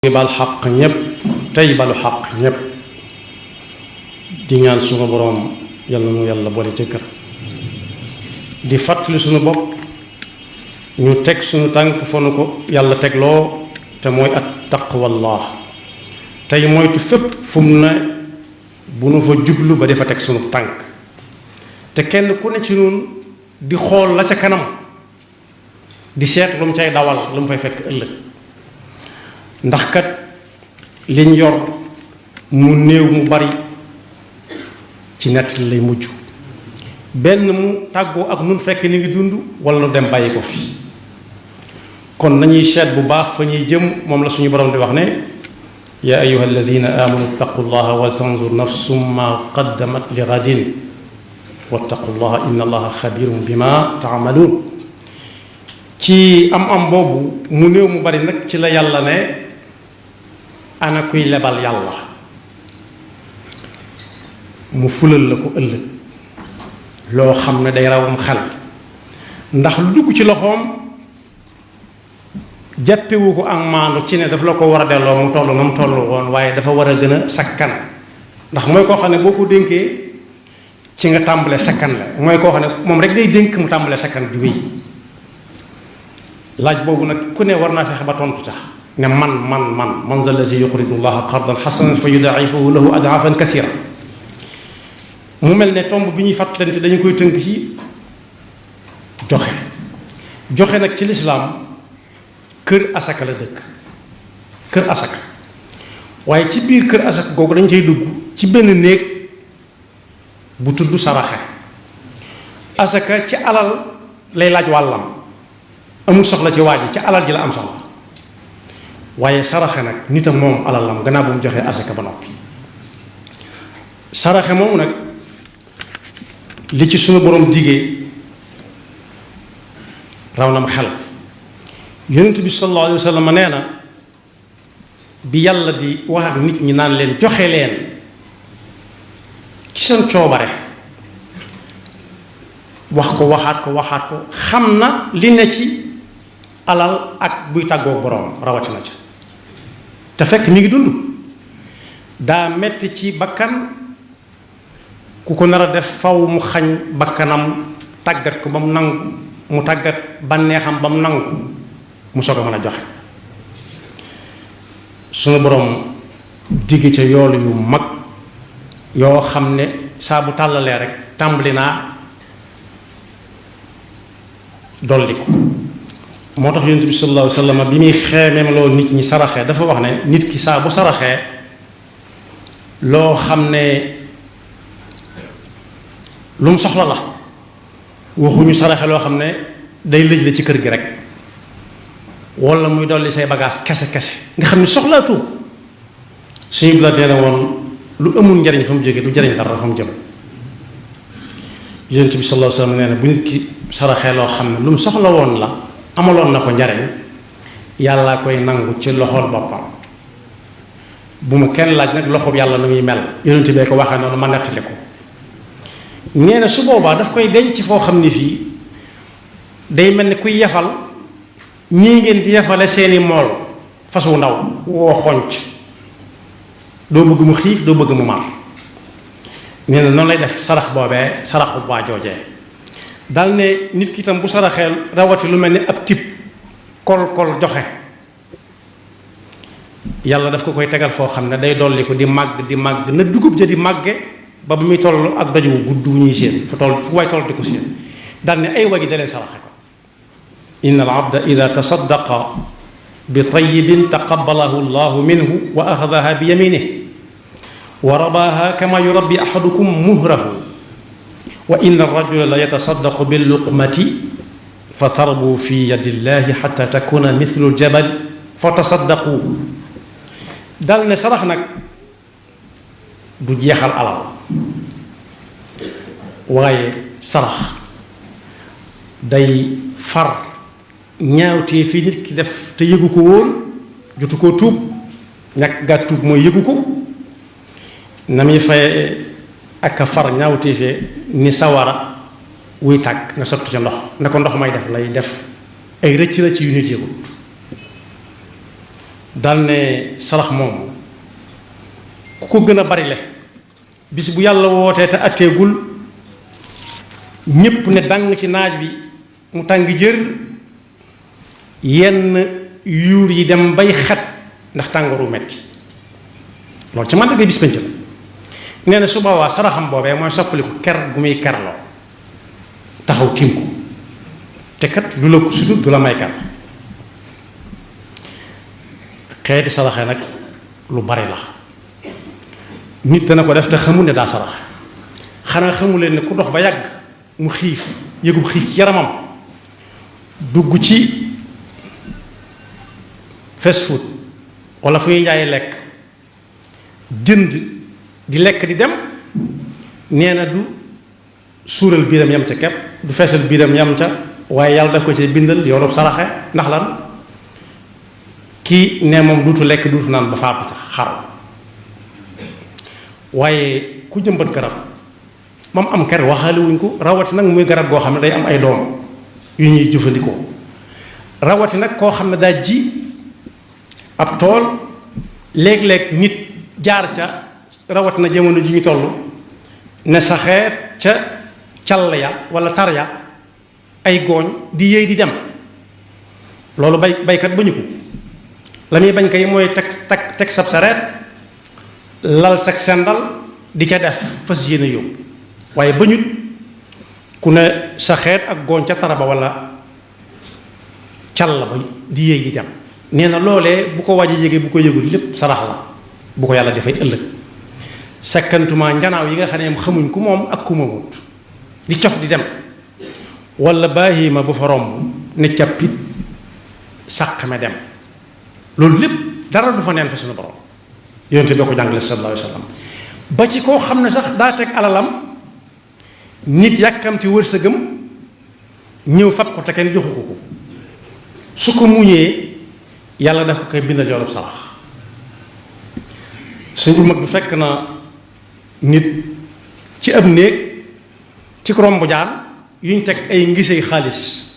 bal xaq ñépp tey balu xaq ñépp di ñaan sunu boroom yal na mu yàlla boole ca kër di fàttali sunu bopp ñu teg sunu tànk fa nu ko yàlla tegloo te mooy at taqwallah tey moytu fépp fu mu ne bu nu fa jublu ba di fa teg sunu tànk te kenn ku ne ci nun di xool la ca kanam di seet lu mu cay dawal lu mu fay fekk ëllëg ndax kat liñ yor mu néew mu bari ci nett lay mujj benn mu tàggoo ak nun fekk ni ngi dund wala nu dem bàyyi ko fi kon nañuy seet bu baax fa ñuy jëm moom la suñu borom di wax ne yaa ayyuha alladina amanu ittaqullaha wal tanzur nafsum ma qaddamat li gadin wattaqullaha inna allaha xabirum bima taamaluun ci am boobu mu néew mu bari nag ci la yàlla ne ana kuy lebal yàlla mu fulal la ko ëllëg loo xam ne day rawam xel ndax lu dugg ci loxoom jàppewu ko ak maandu ci ne dafa la ko war a delloo mu toll na mu toll woon waaye dafa war a gën a sakkan ndax mooy koo xam ne boo ko dénkee ci nga tàmbalee sakkan la mooy koo xam ne moom rek day dénk mu tàmbalee sakkan di wéy laaj boobu nag ku ne war naa fexe ba tontu tax ne man zal lazi yuqridu llaha qardan xasanan fa yudaa'ifahu lahu ad'aafan kasiira mu mel ne tomb bi ñuy fàttalante dañu koy tënk ci joxe nag ci lislaam kër asaka la dëkk kër asaka waaye ci biir kër asaka googu dañ cay dugg ci benn néeg bu tudd saraxe asaka ci alal lay laaj wàllam amul soxla ci waa ji ci alal ji la am soxla waaye saraxe nag nit ak moom alalam gannaaw bu mu joxee asaka ba noppi saraxe moomu nag li ci sunu borom digee raw na ma xel yonent bi sallallahu alayhi wa sallam nee na bi yàlla di wax ak nit ñi naan leen joxe leen ci seen coobare wax ko waxaat ko xam na li ne ci alal ak buy tàggoo boroom rawatina ca te fekk mi ngi dund daa metti ci bakkan ku ko nar a def faw mu xañ bakkanam tàggat ko ba mu nangu mu tàggat bànneexam ba mu nangu mu soog a mën a joxe sunu boroom digg ca yoolu yu mag yoo xam ne saa bu tàllalee rek tàmbali naa dolliku moo tax yonent bi sallallahu alayhi wa sallam bi muy xeemeem loo nit ñi saraxee dafa wax ne nit ki saa bu saraxee loo xam ne lu mu soxla la waxuñu saraxe loo xam ne day lëj la ci kër gi rek wala muy dolli say bagage kese nga xam ne soxlaatu suñu la nee na woon lu amul njariñ fa mu jógee du jariñ dara fa mu jëm yonent bi sallallahu alayhi wa sallam nee na bu nit ki saraxee loo xam ne lu mu soxla woon la amaloon na ko njariñ yàlla koy nangu ci loxol boppam bu mu kenn laaj nag loxob yàlla nu muy mel yonent bee ko waxee noonu ma nettali ko nee na su boobaa daf koy denc foo xam ne fii day mel ni kuy yafal ñii ngeen di yafale seeni mool fas wu ndaw woo xonc doo bëgg mu xiif doo bëgg mu mar nee na noonu lay def sarax boobee saraxu waa joojee dal ne nit ki itam bu saraxeel rawati lu mel ni ab tib kol joxe yàlla daf ko koy tegal foo xam ne day dolli ko di màgg na dugub ja di màgge ba bu muy toll ak doj wu gudd wu ñuy séen fu waay toll di ko séen dal ne ay waji dalee saraxe ko inna al abda ida tasaddaqa bi tayyibin taqabbalahu llahu minhu wa axadaha bi yaminihi wa rabaha kama yurabbi ahadukum muhrahu wa inna arrajula la yatasaddaqu bil luqmati fa tarbu fi yadillahi xata takuna mithlu ljabal fa tasaddaqu dal ne sarax nag du jeexal alal waaye sarax day far ñaawtee fii nit ki def te yëgu ko woon jotu koo tuub ñàkk gaa tuub mooy yëgu ko na muy faye ak a far ñaawtee fee ni sawara wuy tàkk nga sotti ca ndox na ko ndox may def lay def ay rëcc yu nit yëgut dal ne sarax moom ku ko gën a bari le bis bu yàlla wootee te atteegul ñépp ne dang ci naaj bi mu tàng jër yenn yuur yi dem bay xet ndax tàngooru metti loolu ci màndarga bis penc la nee na su boobaa saraxam boobee mooy soppaliku ker gu muy kerloo taxaw tiim ko te kat du la sutut du la may ker xeeti saraxe nag lu bari la nit dana ko def te xamul ne daa saraxe xanaa xamu leen ne ku dox ba yàgg mu xiif yëgub xiif ci yaramam dugg ci fast food wala fu ñuy jaay lekk jënd di lekk di dem nee na du suural biiram yam ca kepp du feesal biiram yam ca waaye yàlla daf ko ci bindal yoonu saraxe ndax lan kii ne moom duutu lekk duutu naan ba faatu ca xaru waaye ku jëmbat garab moom am ker waxaale wuñ ko rawati nag muy garab goo xam ne day am ay doom yu ñuy jëfandikoo rawati nag koo xam ne daa ji ab tool léeg-léeg nit jaar ca rawat na jamono ji ñu toll ne saxeet ca call ya wala tar ya ay gooñ di yéey di dem loolu baykat bañu ko la muy bañ kay mooy teg sab sareet lal sag sendal di ca def fas yéene yóbbu waaye bañut ku ne saxeet ak gooñ ca taraba wala call ba di yéey di dem nee na loolee bu ko waji jege bu ko yëgul lépp sarax la bu ko yàlla dafay ëllëg sekkantuma njanaaw yi nga xam ne xamuñ ku moom ak ku moomut di cof di dem wala baahima bu fa romb ne cappit sàq me dem loolu lépp dara du fa neen fa suñu borom yonte boo ko jàngale sallallahu alayhi wa sallam ba ci koo xam ne sax daa teg alalam nit yàkkamti wërsëgam ñëw fab ko te kenn joxu ko su ko muñee yàlla daf ko koy bindal yoolub sarax sëñ bu mag bu fekk na nit ci ab néeg ci romb jaan yuñ teg ay ngisey xaalis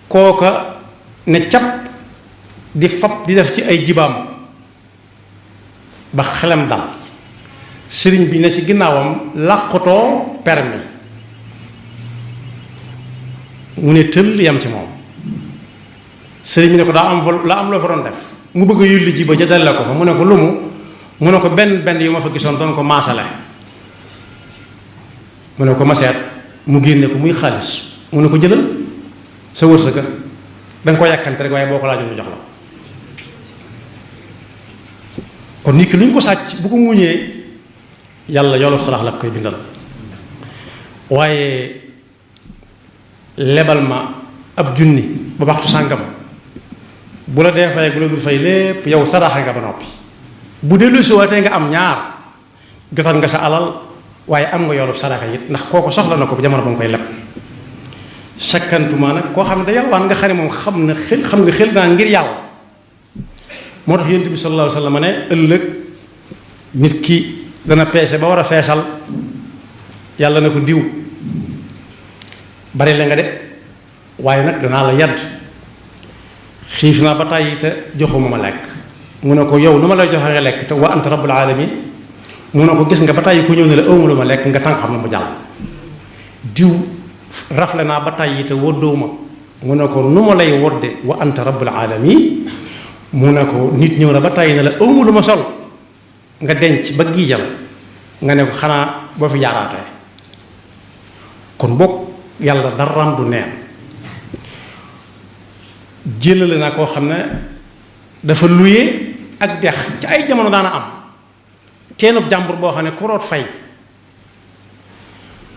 kooka ne cap di fab di def ci ay jibaam ba xelam dal sëriñ bi ne ci ginnaawam làqutoo permis mu ne tëll yam ci moom sëriñ bi ne ko daa am loo fa doon def mu bëgg a yulli ji ba ja dale ko fa mu ne ko lu mu ne ko benn yu ma fa gisoon doon ko maasale mu ne ko ma seet mu génne ko muy xaalis mu ne ko jëlal sa wërsëg danga ko yàkkante rek waaye boo ko laajoon mu jox la kon nit ki lu ñu ko sàcc bu ko muñee yàlla yoolu sarax la koy bindal waaye lebal ma ab junni ba waxtu sàngam bu la dee fay bu la dul fay lépp yow saraxa nga ba noppi bu dellu si waatee nga am ñaar jotal nga sa alal waaye am nga yoolu saraxa it ndax kooko soxla na ko bu jamono ba nga koy leb sakkantuma nag koo xam ne da yalwaan nga xam ne moom xam nga xel naa ngir yàlla moo tax yonent bi sallallahu alayhi wa sallam ne ëllëg nit ki dana peese ba war a feesal yàlla na ko diw bari la nga de waaye nag danaa la yadd xiif naa ba tàyyi te joxuma ma lekk mu ne ko yow nu ma lay joxe nga lekk te wa anta rabbul alamin mu ne ko gis nga ba tàyyi ku ñëw ne la ëwma lu ma lekk nga tànk xam ne mu jàll diw rafle naa ba tàyyi te woddoo ma mu ne ko nu ma lay wodde wa anta rabbul alamin mu ne ko nit ñëw na ba tàyyi ne la ëwma lu ma sol nga denc ba giijal nga ne ko xanaa boo fi jaaraatee kon bokk yàlla daraam du neen jëlale naa koo xam ne dafa luye ak dex ci ay jamono daana am teenub jàmbur boo xam ne ku root fay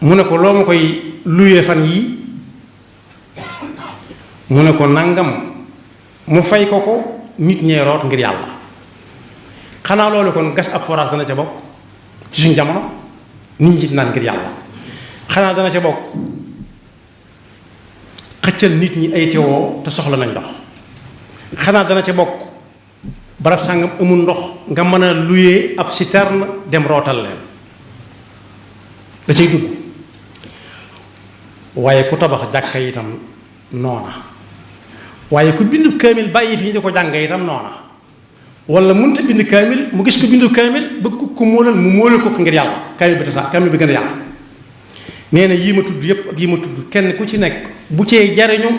mu ne ko loo ma koy luye fan yii mu ne ko nangam mu fay ko nit ñee root ngir yàlla xanaa loolu kon gas ab forage dana ca bokk ci suñ jamono nit ñi naan ngir yàlla xanaa dana ca bokk xëccal nit ñi ay teewoo te soxla nañ ndox xanaa dana ca bokk barab sàngam amul ndox nga mën a luyee ab citerne dem rootal leen da cay dugg waaye ku tabax jàkka itam noona waaye ku bindu kaamil bàyyi fi ñu di ko jàng itam noona wala mënta bind kaamil mu gis ko bindu kaamil bëgg ko móolal mu móolal ko ngir yàlla kaamil bi tasaar kaamil bi gën a yàlla. nee na yii ma tudd yépp ak yii ma tudd kenn ku ci nekk bu cee jariñu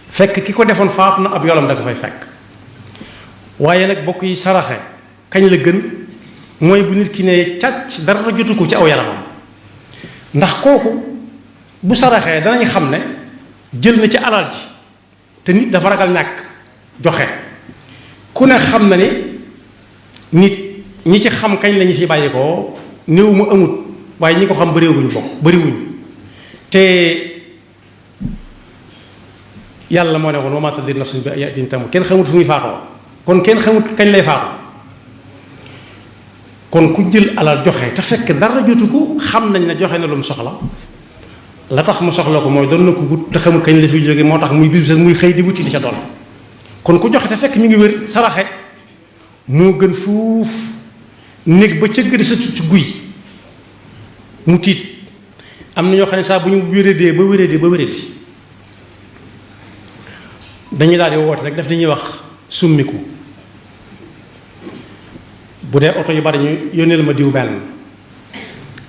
fekk ki ko defoon faatu na ab yolam da ko fay fekk. waaye nag bokk yi saraxe kañ la gën mooy bu nit ki ne càcc dara jotu ko ci aw yaramam ndax kooku bu saraxee danañ xam ne jël na ci alal ji te nit dafa ragal ñàkk joxe ku ne xam na ni nit ñi ci xam kañ lañu fi bàyyi ko néew ma amut waaye ñi ko xam bëriwuñ bokk bëriwuñ te yàlla moo ne woon wa maa tadri nafsun bi ayyi ardin tamut kenn xamut fu muy faatoo kon kenn xamut kañ lay faatu kon ku jël alal joxe te fekk dara jotu ko xam nañ ne joxe na lu mu soxla la tax mu soxla ko mooy doon na ko gut te xamul kañ la fi jóge moo tax muy bis muy xëy di wuti di ca doon kon ku joxe te fekk mi ngi wér saraxe moo gën fuuf néeg ba cëgg di sa ci guy mu tiit am na ñoo xam ne saa bu ñu wéradee ba wéradi dañuy daal di woote rek daf dañuy wax summiku bu dee oto yu bari ñu yónneel ma diw benn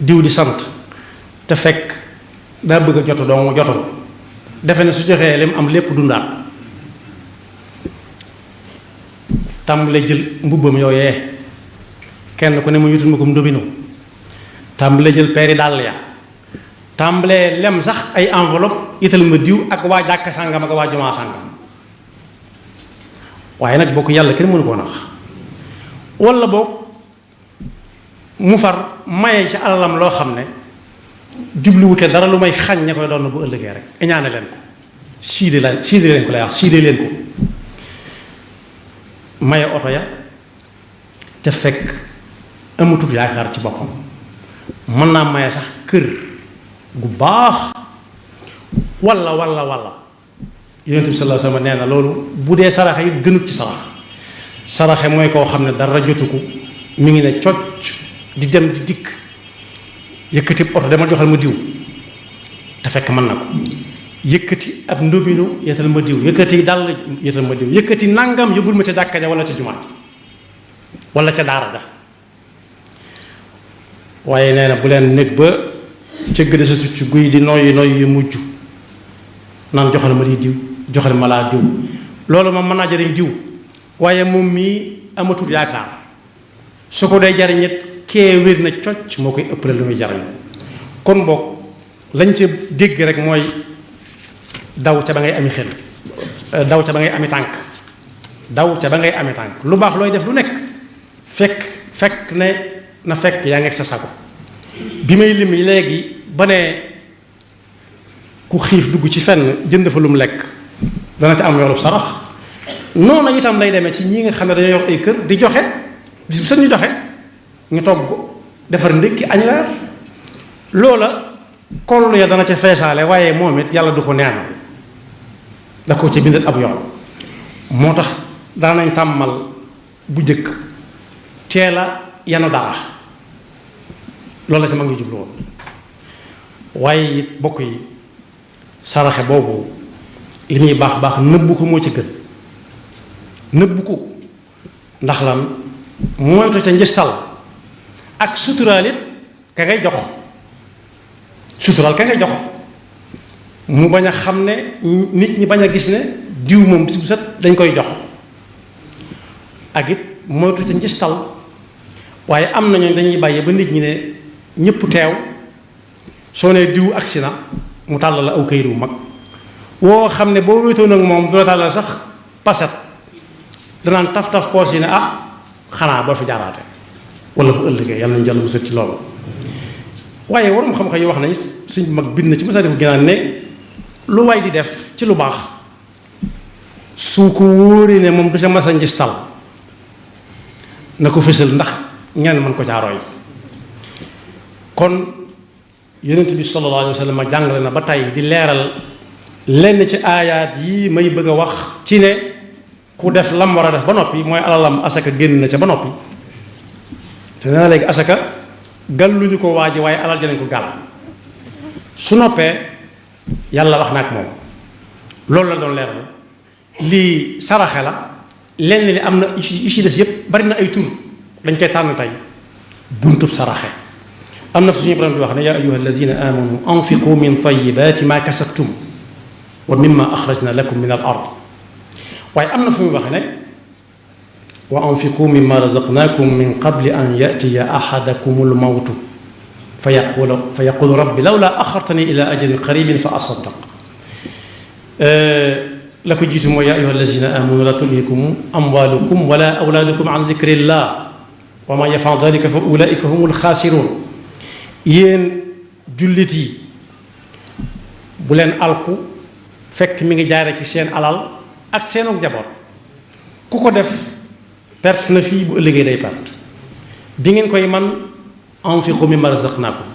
diw di sant te fekk daa bëgg a jotu doomu jotul defe ne su joxee lim am lépp dundaat tàmbale jël mbubbam yooyee kenn ku ne mu yutul ma ko ndobino tàmbale jël peeri dàll ya tàmbalee lem sax ay enveloppe ital ma diw ak waa jàkka sàngam ak waa jumaa sàngam waaye nag bokk yàlla kenn mënu koo nax walla boog mu far maye ci alalam loo xam ne jubluwute dara lu may xañ ña koy doon bu ëllëgee rek iñaane leen ko siide leen ko lay wax siide leen ko maye oto ya te fekk amatul yaakaar ci boppam mën naa maye sax kër gu baax walla yonent bi sallallahu alayhi wasallam nee na loolu bu dee saraxe it gënut ci saraxe mooy koo xam ne dara jotu ko mi ngi ne cocc di dem di dikk yëkkati oto dama joxal ma diw te fekk mën na ko yëkkati ab ndóbinu yetal ma diw yëkkati dàll yetal ma diw yëkkati nangam yóbbul ma ca jàkka ja wala ca jumaa ja wala ca daara ja waaye nee na bu leen nekk ba cëgg de sa ci guy di noyyi yu mujj naan joxal ma di diw joxal ma laa diw loolu moom mën naa jariñ diw waaye moom mii amatul yaakaar su ko dee jariñet kee wér na cocc moo koy ëppale lu muy jariñ kon boog lañ ca dégg rek mooy daw ca ba ngay ami xel daw ca ba ngay ami tànk daw ca ba ngay ami tànk lu baax looy def lu nekk fekk ne na fekk yaa ngi sa sago bi may lim léegi ba ne ku xiif dugg ci fenn jënd fa lu mu lekk dana ca am yoolu sarax noonu itam lay demee ci ñi nga xam ne dañoo yor ay kër di joxe bis bu set ñu joxe ñu togg defar ndékki añ reer loola koll ya dana ca feesaale waaye moom it yàlla du ko neenal da ko ca bindal ab yoon moo tax daanañ tàmmal bu jëkk teel a yanu dara loolu la sa mag ngi jublu woon waaye it bokk yi saraxe boobu li muy baax nëbbu ko moo ci gën nëbbu ko ndax lan moytu ca njëstal ak suturaal it ka ngay jox suturaal ka ngay jox mu bañ a xam ne nit ñi bañ a gis ne diw moom bis bu set dañ koy jox ak it moytu ca njëstal waaye am nañu dañuy bàyyi ba nit ñi ne ñëpp teew soo nee diw agsi na mu tàllal la aw kayit wu mag woo xam ne boo wéetoon ak moom du la tàllal sax paset danaan taf poos yi ne xanaa boo fi jaaraate wala bu ëllëgee yàlla nañu jàll musal ci loolu waaye waroom xam-xam yi wax nañ suñ mag bind na ci Masaalikul Jinaan ne lu waay di def ci lu baax su ko wóoree ne moom du sa masa njistal na ko fësal ndax ñenn mën ko caa roy kon yonent bi sallallahu alayhi wa sallam jàngale na ba tey di leeral lenn ci aayaat yi may bëgg a wax ci ne ku def lam war a def ba noppi mooy alalam asaka génn na ca ba noppi te nee na léegi asaka gàlluñu ko waa ji waaye alal janañ ko gàll su noppee yàlla wax na ak moom loolu la doon leeral lii saraxe la lenn li am na yu ci des yëpp bari na ay tur dañ koy tànn tey buntub saraxe am na fu suñu borom di wax ne yaa ayyuha alladina amanu anfiqu min tayyibati ma kasabtum wa mimma axrajna lakum min al ard waaye am na fu muy wax ne wa anfiqu mimma razaqnakum min qabli an yatiya ahadakum al mawtu fa yaqulu rabbi lawla axartani ila ajalin qaribin fa asaddaq la ko jiitu mooy yaa ayyuha alladina amanu la tulhikum amwalukum wala awlaadukum an dikrillah wa man yafal dalika fa ulaika humul xaasiruun yéen jullit yi bu leen alku fekk mi ngi jaare ci seen alal ak seenu njaboot ku ko def perte na fii bu ëllëgee day perte bi ngeen koy man anfiqu mimma razaqnaakum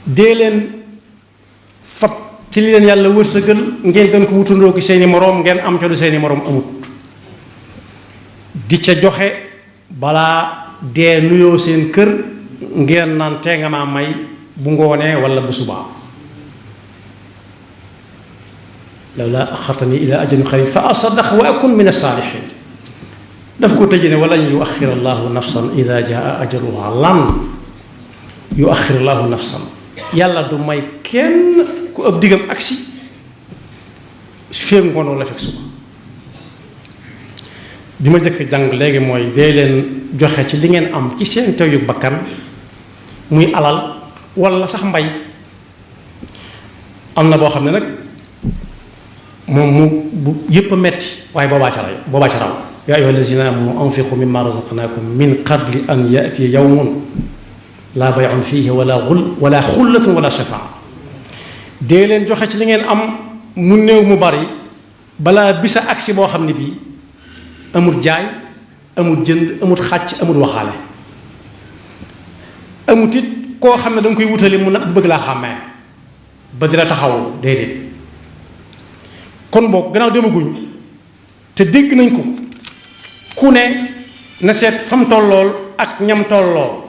dee leen fab ci li leen yàlla wërsëgal ngeen doon ko wutandoo ki seeni moroom ngeen am ca lu seeni moroom amut di ca joxe balaa dee nuyoo seen kër ngeen naan tee nga maa may bu ngoonee wala bu subaa lawlaa axartanii ilaa ajalin qariib fa asaddaq wa akun min as-saalihiin daf ko tëjee ne walan yuaxir allahu nafsan ida jaa ajaluha lan yuaxir allahu nafsan yàlla du may kenn ku ëpp diggam agsi féem ngoon wala fekk suba bi ma jëkk jàng léegi mooy dee leen joxe ci li ngeen am ci seen teew yu bakkan muy alal wala sax mbay am na boo xam ne nag moom mu bu yépp a metti waaye boobaa ca raw yaa ayyuha allazina amanu anfiqu mimma razaqnakum min qabli an yatiya yawmun laa bay'un fiihi wala xullatun wala shafaa dee leen joxe ci li ngeen am mu néew mu bari balaa bisa agsi boo xam ne bii amul jaay amul jënd amul xàcc amul waxaale amut it koo xam ne danga koy wutali mu nag bëgg laa xàmmee ba di la taxaw déedéet kon boog gannaaw demaguñ te dégg nañ ko ku ne na seet fam tollool ak ñam tollool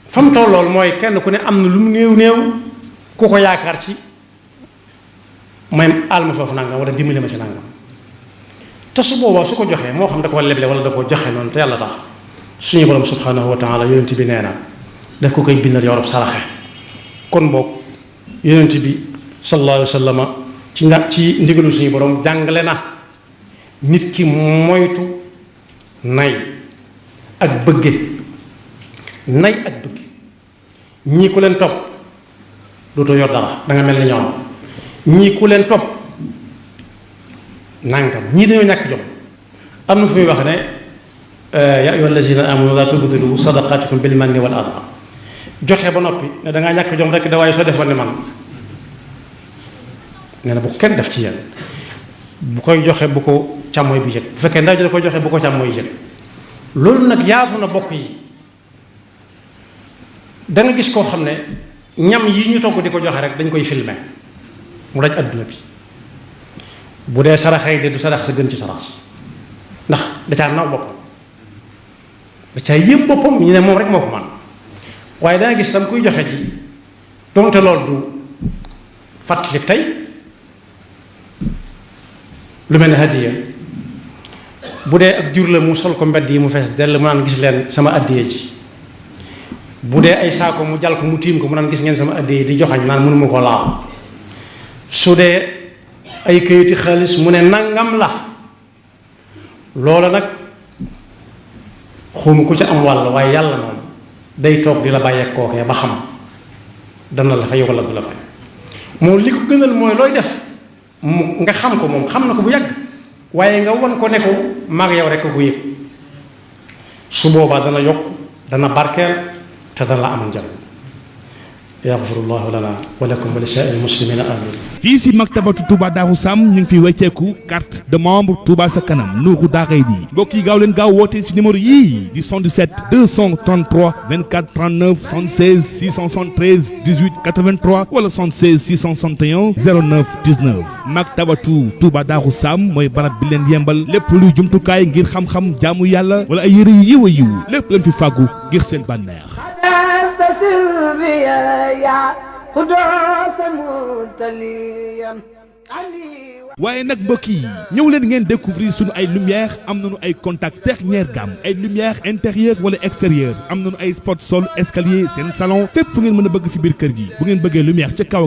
fam tollool mooy kenn ku ne am na lu mu néew ku ko yaakaar ci may alma foofu nangam wala dimbali ma ci nangam te su boobaa su ko joxee moo xam da ko leble wala da ko joxe noonu te yàlla tax suñu borom subhanahu wa taala yonent bi nee na daf ko koy bindal yorop saraxe kon boog yonent bi sallallahu alayhi wa sallam ci ndigalu suñu borom jàngale na nit ki moytu nay ak bëgge ñii ku leen topp dootoo yor dara da nga mel ni ñoom ñii ku leen topp nangam ñii dañoo ñàkk jom am na fu muy wax ne yaa ayyuha allazina amanu la tubtilu sadaqatikum bil manni wal adha joxe ba noppi ne da ngaa ñàkk jom rek da waaye soo defoon ne man nee na bu kenn def ci yéen bu koy joxe bu ko càmmooy bi yëg bu fekkee ndaw ji da koy joxe bu ko càmmooy yëg loolu nag yaatu na bokk yi da nga gis koo xam ne ñam yi ñu togg di ko joxe rek dañ koy filmer mu daj adduna bi bu dee saraxee de du sarax sa gën ci sarax ndax da caa naw boppam da caa yëpp boppam ñu ne moom rek moo ko man waaye danga gis tam kuy joxe ji donte loolu du fàttali tey lu mel ne hadiya bu dee ak jur la mu sol ko mbedd yi mu fees dell mu naan gis leen sama addiya ji bu dee ay saako mu jal ko mu tiim ko mu naan gis ngeen sama addiya di joxañ naan mënuma ko laal su dee ay këyiti xaalis mu ne nangam la loola nag xawma ku ca am wàll waaye yàlla moom day toog di la bàyyeek kookee ba xam dana la fay wala du la fay moom li ko gënal mooy looy def mu nga xam ko moom xam na ko bu yàgg waaye nga won ko ne ko mag yow rek ko yëg su boobaa dana yokk dana barkeel te dana la amal njariñ yaxfirullahu lana wa lakum wa li saa'iril muslimina amin. fii si maktabatu Touba Darou Sam ñu ngi fi wecceeku carte de membre Touba sa kanam Nuuru Daarayni mbokk yi gaaw leen gaaw woote si numéro yii di 77 233 24 39 76 673 18 83 wala 76 661 09 19 maktabatu Touba Darou Sam mooy barab bi leen yembal lépp luy jumtukaay ngir xam-xam jaamu yàlla wala ay yëre yu yiw a yiw lépp leen fi fàggu ngir seen bànneex. يا قدوس متليا waaye nag mbokk yi ñëw leen ngeen découvrir suñu ay lumière am nañu ay contact dernière gamme ay lumière intérieure wala extérieur am nañu ay spot sol escalier seen salon fépp fu ngeen mën a bëgg si biir kër gi bu ngeen bëggee lumière ca kaw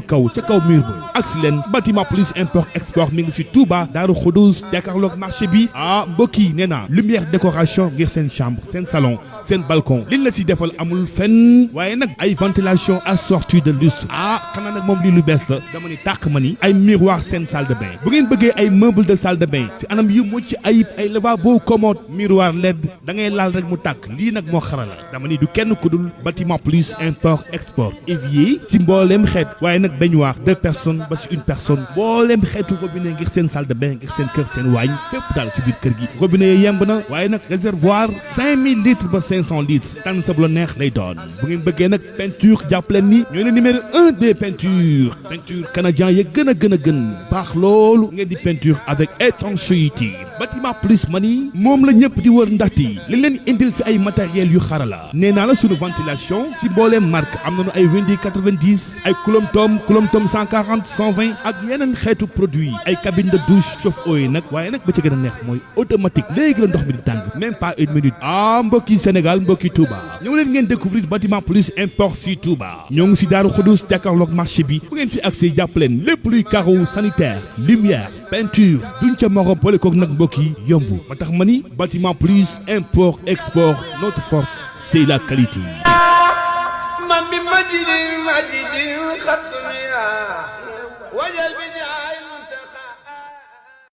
mur ba ak si leen bâtiment plus import export mi ngi si Touba Daaru Xudoos jàkkaarloog marché bi mbokk yi nee naa lumière décoration ngir seen chambre seen salon seen balcon liñ la si defal amul fenn waaye nag ay ventilation assortie de lustre xanaa nag moom lii lu bees la dama ni tàq ma ni ay miroir seen salle de bain bu ngeen bëggee ay meuble de salle de bain ci anam yu mucc ayib ay lavabo commode miroir LED da ngay laal rek mu tàkk lii nag moo xarala dama ni du kenn ku dul bâtiment plus import export évier si mbooleem xeet waaye nag baignoire 2 personnes ba si 1 personne mbooleem xeetu robinet ngir seen salle de bain ngir seen kër seen waañ fépp daal si biir kër gi robinet yi yemb na waaye nag réservoir 5000 litres ba 500 litres tànn sa bu la neex lay doon bu ngeen bëggee nag peinture jàppaleen ni ñooy ne numéro 1 des peintures peinture canadien ya gën a baax loolu ngeen di peinture avec étanchéité bâtiment plus mani moom la ñëpp di wër ndaxte li leen indil si ay matériels yu xarala nee naa la sunu ventilation si mbooleem marque am nañu ay Windy 90 ay Coulomb Tom 140 120 ak yeneen xeetu produit ay cabine de douche chauffe-eau yi nag waaye nag ba ci gën a neex mooy automatique léegi la ndox mi di tàng même pas 1 minute mbokki Sénégal mbokki Touba ñëw leen ngeen découvrir bâtiment plus import si Touba ñoo ngi si Daaru Xudoos jàkkaarloog marché bi bu ngeen fi accès jàppaleen lépp luy carreau sanitaire lumière peinture duñ ca morom boole koog nag mbokk yi yomb ba tax ma ni bâtiment plus import export notre force c'est la qualité. man bi majidin xasmiya wajal bi